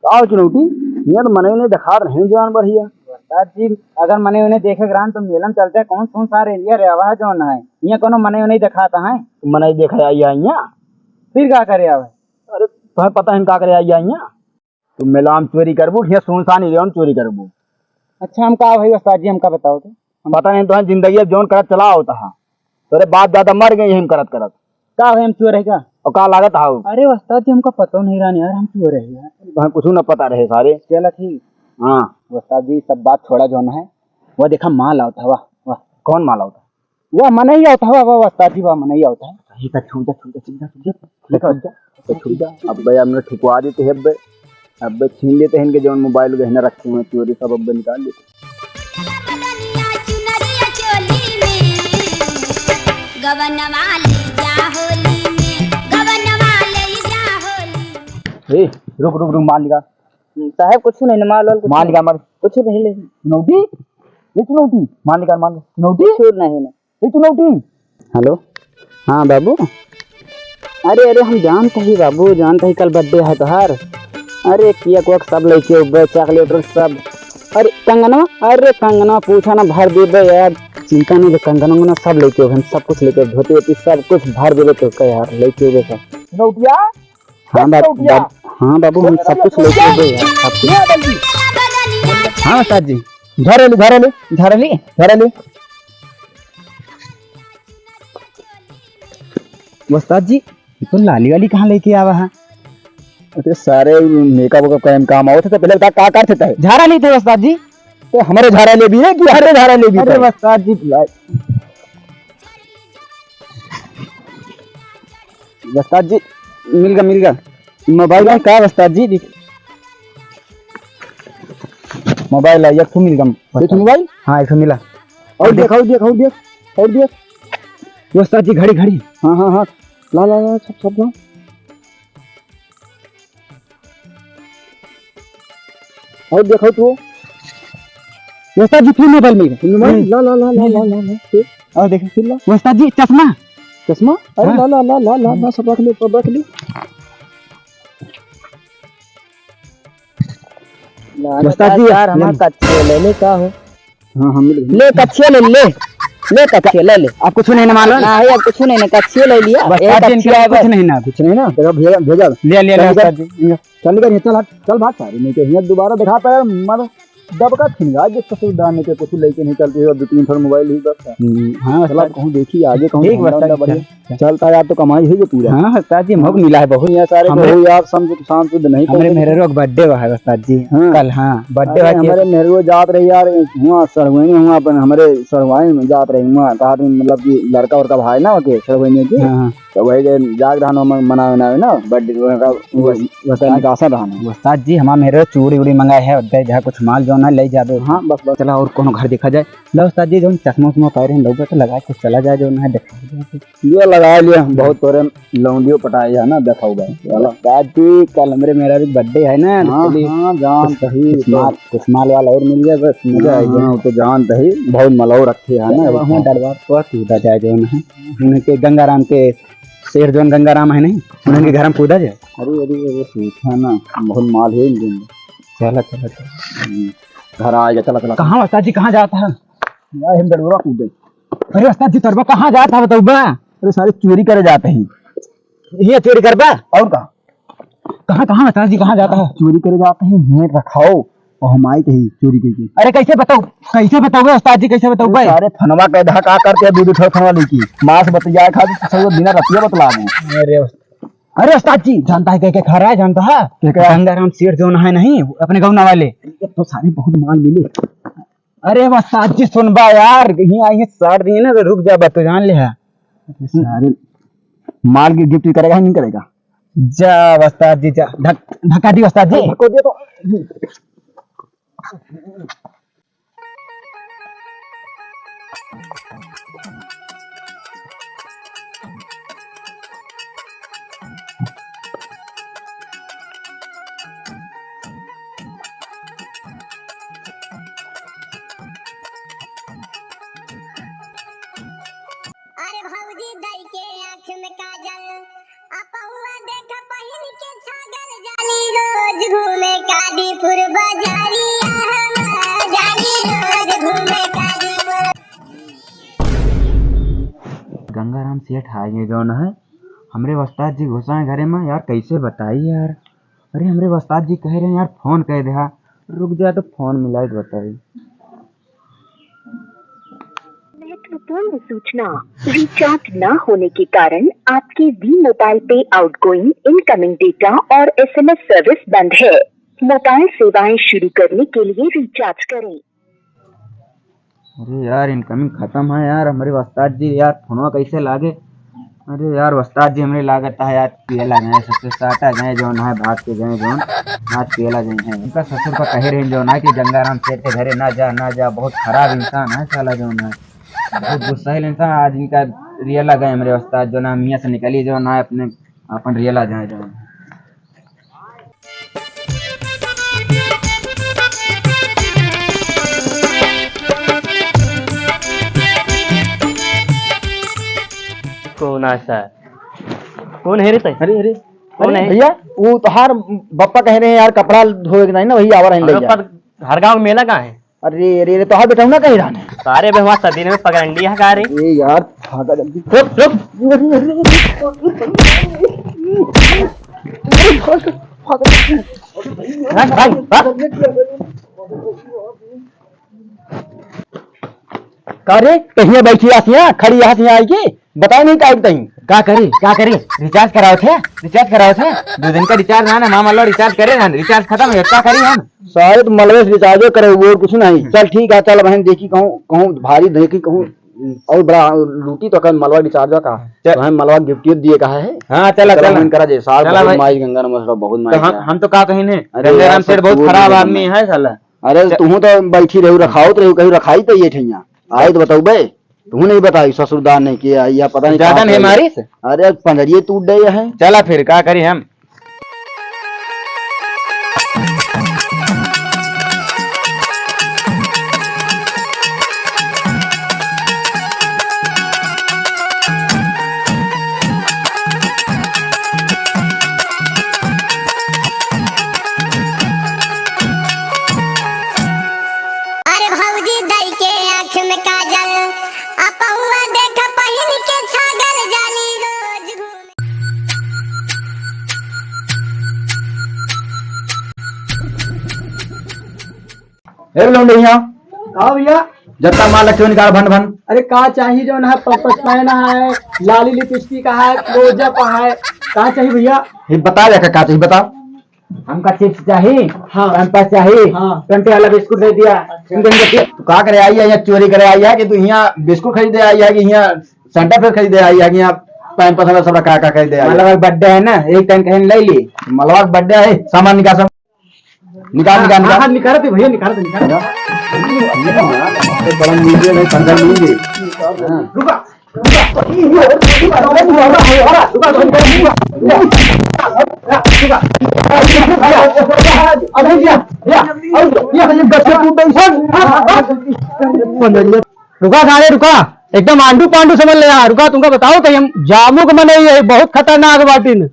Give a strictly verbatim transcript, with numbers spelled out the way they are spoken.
का हो चुनौटी? हियाँ तो मनई नहीं देखात रहे जवान बढ़िया। उस्ताद जी, अगर मनई उन्हें देखे के रहन तो मेला में चलते हैं। कौन सुनसान एरिया रे आवा है जौन है, हियाँ कोनो मनई उन्हें देखात है? मनई देखे आई है हियाँ। फिर का करे आवे? अरे तुम्हें पता है हम का करे आई है हियाँ? तू मेला में चोरी करबू, हियाँ सुनसान एरिया में चोरी करबू। अच्छा, हम का भाई उस्ताद जी, हमका बताओ तो। हम पता नहीं तुम्हें जिंदगी अब जौन करत चला होता है। तोरे बाप दादा मर गए हम करत करत। का है, हम चोर है का? और का लागत हाउ? अरे उस्ताद जी, हमका पता नहीं रहन यार, हम चोर है यार। वहाँ कुछ ना पता रहे सारे। चला ठीक। हाँ। उस्ताद जी, सब बात छोड़ा जौन है, वह देखा माल आवत है, वाह, वाह। कौन माल आवत है? वह मनई आवत है, वाह, वाह, उस्ताद जी, वाह, मनई आवत है। सही का, छू जा, छू जा, छू जा, छू जा। देखो, छू जा, छू जा। अबे हमने ठुकवा देते हैं, अबे, अबे छीन लेते हैं इनके जौन मोबाइल गहना रखे हुए हैं, चोरी सब अबे निकाल लेते हैं। गवनवा ले जा होली में, गवनवा ले जा होली में। ए, रुक, रुक, रुक, माल निकाल। साहब, कुछ नहीं ना, माल वाल कुछ माल नहीं। निकाल, माल। कुछ नहीं ले। चुनौटी? ये चुनौटी? माल निकाल, माल। चुनौटी? कुछ नहीं ना। ए चुनौटी। हेलो, हाँ बाबू। अरे, अरे, हम जानत ही बाबू, जानत ही कल बर्थडे है तोहार। अरे केक वेक सब लेके अउबे, चॉकलेट और सब। अरे कंगनवा, अरे कंगनवा पूछा ना, भर देबे यार। चिंता नहीं, कंगनवा ना सब लेके अउबे, हम सब कुछ लेके, धोती वोती सब कुछ भर देबे तो का यार, लेके अउबे सब। चुनौटिया? हाँ बाबू, चुनौटिया? बाब-, हाँ बाबू, हम सब कुछ लेके अउबे यार, सब कुछ। हाँ उस्ताद जी। झरेली, झरेली, झरेली, झरेली। उस्ताद जी, ये तो लाली वाली कहाँ लेके आवा है? अरे सारे मेकअप वेकअप करे में काम आवत है, तो पहले बता का करत है? झारा लेते उस्ताद जी। तो हमरे झारा लेबी रे कि हरे झारा लेबी? अरे उस्ताद जी, ला-, उस्ताद जी, मिल गया, मिल गया। मोबाइल है का उस्ताद जी? मोबाइल है, एक ठो मिल गया। एक ठो मोबाइल? हाँ, एक ठो मिला। और देख, और देख, और देख, और देख। ये उस्ताद जी, घड़ी, घड़ी। हाँ, हाँ, हाँ। ला, ला, ला, सब, सब ला। और देखो तू। उस्ताद जी, फिर मोबाइल मिल गया। फिर मोबाइल? हम्म। ला, ला, ला, ला, ला, ला, ला। फिर? और देखो। फिर ला। उस्ताद जी, चश्मा। चश्मा? अरे हाँ। ला, ला, ला, सब रख ले, सब रख ले। उस्ताद जी, यार, हमार ले। कच्छे ले ले, का हो? हाँ, हाँ, मिल गई। ले, कच्छे ले ले। ले, कच्छे ले ले। अब कुछ नहीं ना मालूम? नहीं, अब कुछ नहीं ना, कच्छे ले लिया। बस ये आज दिन कच्छे के है कुछ बस। नहीं ना। कुछ नहीं ना, तेरा भेजा, भेजा। ले, ले, ले, चल, उस्ताद जी। चल, निकल, चल, भाग, सारी नहीं के, हियाँ दोबारा दिखा पाया, मर, दबका छिन गया, जिस ससुर दाने के कुछ लेके नहीं चलती है, दो तीन ठो मोबाइल ही बस है। हम्म, हाँ, चला, उस्ताद। कहूँ देखी, आगे कहूँ ठीक, धंधा उस्ताद, उंधा बढ़िया। चल। चलता यार, तो कमाई है ये पूरा। हाँ, उस्ताद जी, हम लोग मिला है बहुत। यहाँ सारे हमरे, बहू यार, समझ, शांत शुद्ध नहीं, हमरे कहूँ मेहररुआ के बर्थडे बा है, उस्ताद जी। हाँ। कल, हाँ, बर्थडे अरे, बा के। हमारे मेहररुआ जात रही यार, हुआ सड़वाइन, हुआ अपन, हमारे सड़वाइन में जात रही, हुआ कहा तुम, मतलब कि लड़का उड़का भाई ना होके सड़वाइन के। हाँ, हाँ। तो वही जे जाग रहन, हम मनावे ना, ना, बर्थडे, उनका, उस, उस्ताद, निकासा रहन। उस्ताद जी, हमार मेहररुआ चूड़ी उड़ी मंगाए है, उधर जहाँ कुछ माल जो ना ले जाबे। हाँ, बस, बस। चला, और कोनो घर देखा जाए। लो उस्ताद जी, जौन चश्मा उश्मा पहरे हैं, लोग तो लगा के चला जाए, जो ना देखा जाए। ये लगा लिया, बहुत तोरे लौंडियो पटाए है ना, देखाओ भाई। चलो। उस्ताद जी, कल हमरे मेहररुआ के बर्थडे है ना, हाँ, चलिए, हाँ, जान कुछ, सही कुछ तो। माल, कुछ माल वाल और मिल जाए, बस मजा आ जाए। हाँ, वो तो जान सही, बहुत मलौ रखे है ना, चलो, वहाँ एकदम। दरबार पर कूदा जाए, जो ना है, उनके गंगाराम के, शेर जौन गंगाराम है नहीं, उनके घर में कूदा जाए। अरे, अरे, अरे, ठीक है ना, बहुत माल है इनके अंदर। चला, चला, चला। हम्म, घर आ गया, चला, चला। कहाँ उस्ताद जी, कहाँ जाता है? यार, हम दरबार कूदे। अरे उस्ताद जी, तरबा कहाँ जाता है, बताओ बा? अरे, सारे चोरी करे जाते हैं। ये चोरी करबा? और का? कहाँ, कहाँ बता जी, कहाँ जाता है? चोरी करे जाते हैं, हियाँ रखाओ, और हम आए कहीं चोरी करके। अरे कैसे बताओ, कैसे बताओ बे उस्ताद जी, कैसे बताओ बे? सारे फनवा के धा का करते हैं, दो दो ठो फनवा लेके। माँ से बतिया खा, तो सब बिना रतिया बतला दे। अरे उस-, अरे उस्ताद जी, जानता है क्या क्या खा रहा है, जानता है? क्या क्या? गंगाराम सेठ जो ना है नहीं, अपने गाँव ना वाले। ये तो सारे बहुत माल मिले। अरे उस्ताद जी सुनबा यार, यहीं आई है सार दिए ना, तो रुक जा, बात तो जान ले है। अरे सारे माल की गिफ्ट करेगा, नहीं करेगा? जा उस्ताद जी, जा। धक-, धक्का दी उस्ताद जी। धक्का दिया तो। अरे भौजी दई के आँख में काजल, आ पहुआ देख पहिन के छागल, जाली रोज घूमे का। हाजीपुर बाजारिया हम जानी रोज घूमे काजीपुर। गंगाराम सेठ आए हैं जौन है, हमरे उस्ताद जी घुसा है घरे में यार, कैसे बताई यार। अरे हमरे उस्ताद जी कह रहे हैं यार, फोन कह दे। हाँ, रुक जा तो फोन मिलाई तो बताई। महत्वपूर्ण सूचना, रिचार्ज ना होने के कारण आपके वी मोबाइल पे आउटगोइंग, इनकमिंग डेटा और एसएमएस सर्विस बंद है। मोबाइल सेवाएं शुरू करने के लिए रिचार्ज करें। अरे यार, इनकमिंग खतम है यार, हमरे उस्ताद जी यार, फोनवा कैसे लागे? अरे यार, उस्ताद जी हमरे लागत है यार, पियला गए, सबसे साटा गए जौन है, भाग के गए जौन, आज पियला गए हैं। उनका ससुर का कहे रहे जौन है कि गंगाराम सेठ के घरे ना जा, ना जा, बहुत खराब इंसान है साला जौन है, बहुत गुस्सैल इंसान। आज इनका रियला गए हमरे उस्ताद जौन है, हम हियाँ से निकली जौन है, अपने अपन रियला जाए जौन है। कौन है सर? कौन है रे तै? अरे, अरे, कौन अरे है? भैया, वो तोहार बप्पा कह रहे हैं यार, कपड़ा धोए के नहीं ना, वही आवा रहे हैं हमरे लइका। पास हर गाँव में मेला कहाँ है? अरे, अरे, अरे, तोहार बेटा ना कहीं रहने। सारे बे हमार सदी में पगडंडी है का रे? ए यार, भागा जल्दी। रुक, रुक। अरे, अरे, अरे, अरे, भाग, भाग, भाग। भाग, भाग, भाग। का रे, कहिया बैठी आस यहाँ, खड़ी आस यहाँ आई के? बताओ नहीं काहे तहीं। का करी, का करी? रिचार्ज करावत है, रिचार्ज करावत है। दो दिन का रिचार्ज ना, ना, मामा लो रिचार्ज करे ना, रिचार्ज खतम है, का करी हम? शायद मलबे से रिचार्जो करे, और कुछ नहीं। हम्म। चल ठीक है, चल बहन, देखी कहूँ, कहूँ भारी देखी कहूँ और बड़ा लूटी तो कर मलबा रिचार्ज का। चल। तो हम मलबा गिफ्ट दिए कहा है। हाँ, चला, चला चला। बहन करा जे, साल चला बहुत भाई। माई गंगा नमस्कार, बहुत माई तो हम, गंगा। हम तो का कहीं ने, अरे गंगाराम यार, सेठ बहुत सब खराब बोल आदमी रहे हैं। है साला। अरे च- तुहूँ तो बैठी रहू, रखावत रहू, कहीं रखाई तो ये ठैया। आए तो बताऊ बे। तू नहीं बताई ससुरदार नहीं किया, या पता नहीं ज्यादा कहाँ नहीं पे। मारिस? अरे पंजरिए टूट गए है। चला फिर का करी हम? अरे भौजी दई के आँख में काजल, आ पौआ देख पहिन के छागल जाली रोज घूमे। ए लौंडे यहाँ। का भैया? जत्ता माल रखे हो निकाल भन भन। अरे का चाही जौन है, प-, पसमैना है, लाली लिपस्टिक है, क्लोजअप है, का चाही भैया? ये बता दे का चाही बता। हमका चिप्स चाही, हाँ। पैम्पर्स चाही, हाँ। कंटे वाला बिस्कुट दे दिया। अच्छा। तू का करे आई है, यहाँ चोरी करे आई है कि तू यहाँ बिस्कुट खरीदे आई है कि यहाँ सेंटा फ्रेश खरीदे आई है कि यहाँ पैम्पर्स वाला सब का, का खरीदे आई है? मलवा का बर्थडे है ना, एक टाइम कहीं ले ली। मलवा का बर्थडे है, सामान निकाल सब। निकाल, निकाल, हाँ, निकाल। हाँ, निकाल दे भैया, निकाल दे, निकाल दे। ये बड़ा म्यूजियम है, पंद्रह म्यूजियम। हाँ। रुका। रुका सारे, रुका, एकदम आंडू पांडू समझ ले यहाँ, रुका, तुमका बताओ तो हम जामू के मन है, बहुत खतरनाक बाटिन।